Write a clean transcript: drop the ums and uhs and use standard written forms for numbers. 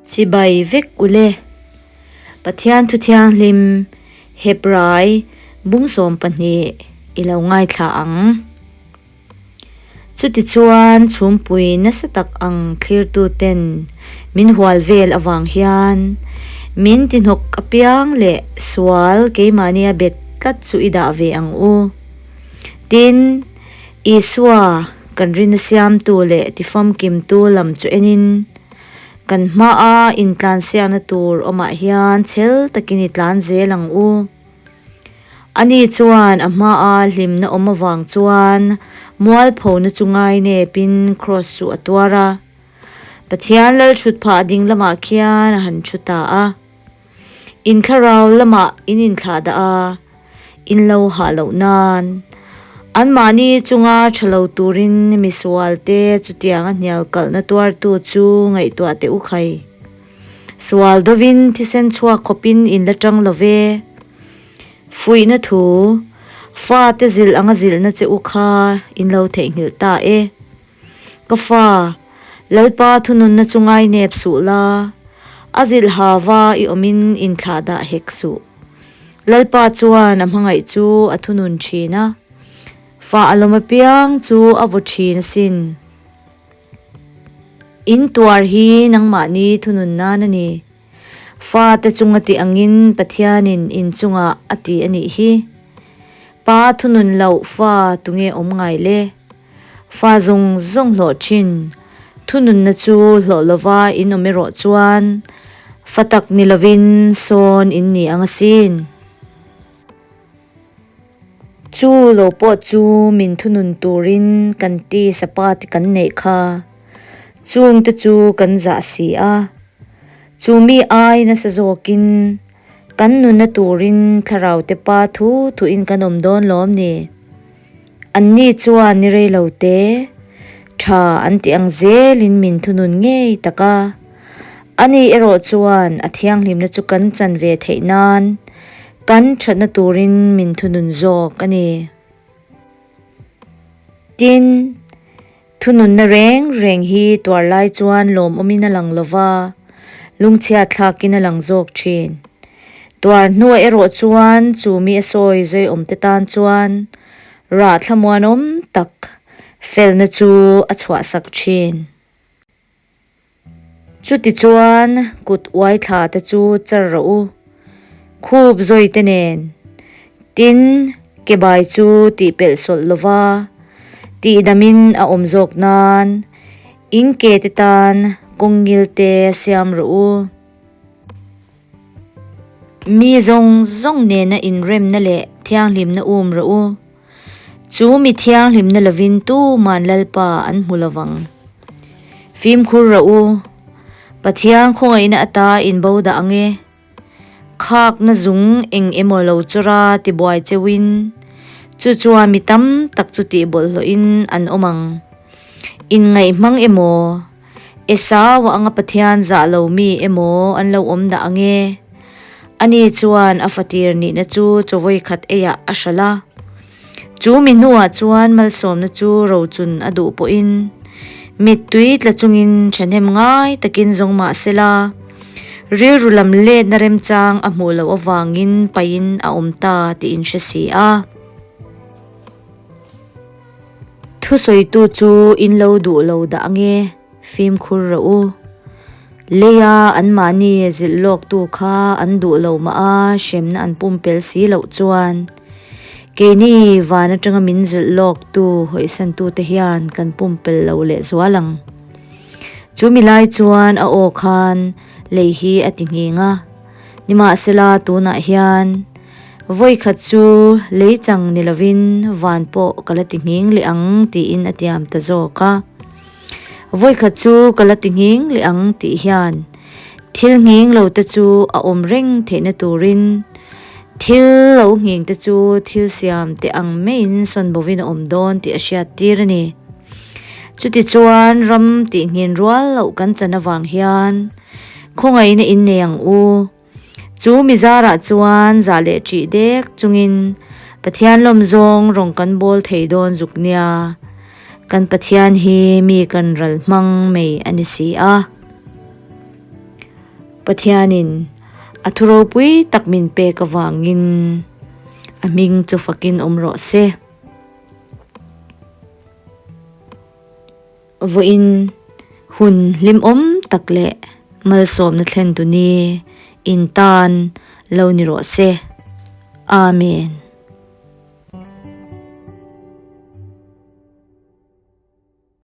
Chibai vek ule. Pathian thu thianghlim Hebrai bung 12 i lo ngaithla ang. Chutichuan chhumpui nasa tak ang thlirtuten min hual vel avang hian min tihnawk apiang leh sual keimahnia bet tlat chu i dah ve ang u. Tin, Isua kan rinna siamtu leh tifamkimtu lam chu enin, kan hmaa intlansiakna tur awmah hian chhel takin i tlan zel ang u. Ani chuan a hmaa hlimna awm avang chuan mualphona chu ngainepin kraws chu a tuar a. Pathian Lalthutphah ding lamah khian a han thu ta a. In thlarau lamah in inthlah dah a, in lo hah loh nan. Anmahni chunga tha lo turin misualte chutianga hnial kalhna tuartu chu ngaihtuah teh u khai. Sual dovin thisen chhuak khawpin in la tang lo ve. Fuihna thu, Fate zilh anga zilhna che u kha in lo theihnghilh ta e. Ka fa, Lalpa thununna chu ngainep suh la, a zilh hava i awmin inthlah dah hek suh. Lalpa chuan a hmangaih chu a thunun thin a, fa a lawm apiang chu a vaw thin asin. In tuar hi nangmahni thunun nan a ni. Fate chunga tih angin Pathianin in chungah a ti a nih hi. Pa thunun loh fa tunge awm ngai le? Fa zawng zawng hlawh thin. Thununna chu hlawh lova in awm erawh chuan fa tak ni lovin sawn in ni ang asin. Chu lo pawh chu min thunun turin kan ti sapa ti kan neih kha. Chungte chu kan zah si a. Chu mi ai nasa zawkin kan nunna turin thlarau te pa thu thuin kan awm dawn lawm ni. Anni chuan ni rei lo te, tha an ti ang zelin min thunun ngei tak a. Ani erawh chuan a thianghlimna chu kan chan ve theih nan kan thatna turin min thunun zawk a ni. Tin, thununna reng reng hi tuar lai chuan lawmawmin a lang lo va, lungchhiat thlakin a lang zawk thin. Tuar hnuah erawh chuan chu mi a sawi zawiawm te tan chuan rah thlamuanawm tak felna chu a chhuahsak thin. Chutichuan kut uai thla te chu char rawh u, khup zawi te nen. Tin, ke bai chu tih pelh sawlh lova tihdamin a awm zawk nan in ke te tan kawng ngil te siam rawh u. Mi zawng zawng nena inremna leh thianghlimna um rawh u. Chu mi thianghlimna lovin tuman Lalpa an hmu lovang. Fimkhur rawh u, Pathian khawngaihna ata in bo dah ang e. Khakna zung eng emaw lo chawra tibuai cheuhin, chu chuan mi tam tak chu tihbawlhhlawhin an awm ang. Inngaihhmang emaw, Esau anga Pathian zah lo mi emaw an lo awm dah ang e. Ani chuan a fatir nihna chu chawi khat eiah a hralh a. Chu mi hnuah chuan malsawmna chu rochun a duh pawhin mittui tla chungin thahnem ngai takin zawng mah sela, rilru lam letna remchang a hmuh loh avangin pahin a awm ta tih in hre si a. Thusawitu chu in lo duh lo dah ange, fimkhur rawh u. Leia anmahni zilh lawktu kha an duh lo mah a, hremna an pumpel si loh chuan keini van atanga min zilh lawktu hawisantute hian kan pumpel lo lehzual ang. Chumi lai chuan a aw khan lei hi a ti nghing a. Nimahsela tunah hian vawikhat chu lei chang ni lovin van pawh ka la ti nghing leh ang tiin a tiam ta zawk a. Vawikhat chu ka la ti nghing leh ang tih hian thil nghing lo te chu a awm reng theihna turin thil lo nghing te chu thil siam te ang maiin sawn bovin a awm dawn tih a hriat tir a ni. Chutichuan ram tih nghin rual loh kan chan avang hian Khawngaihna in nei ang u. Chu mi zarah chuan zah leh ṭih dek chungin Pathian lawm zawng rawng kan bawl thei dawn zuk nia. Kan Pathian hi mi kan ral hmang mai a ni si a. Pathianin a thu ropui tak min pek avangin a hming chu fakin awm rawh se. Vawiin hun hlimawm tak leh malsawmna thlen tu ni in tan lo ni rawh se. Amen.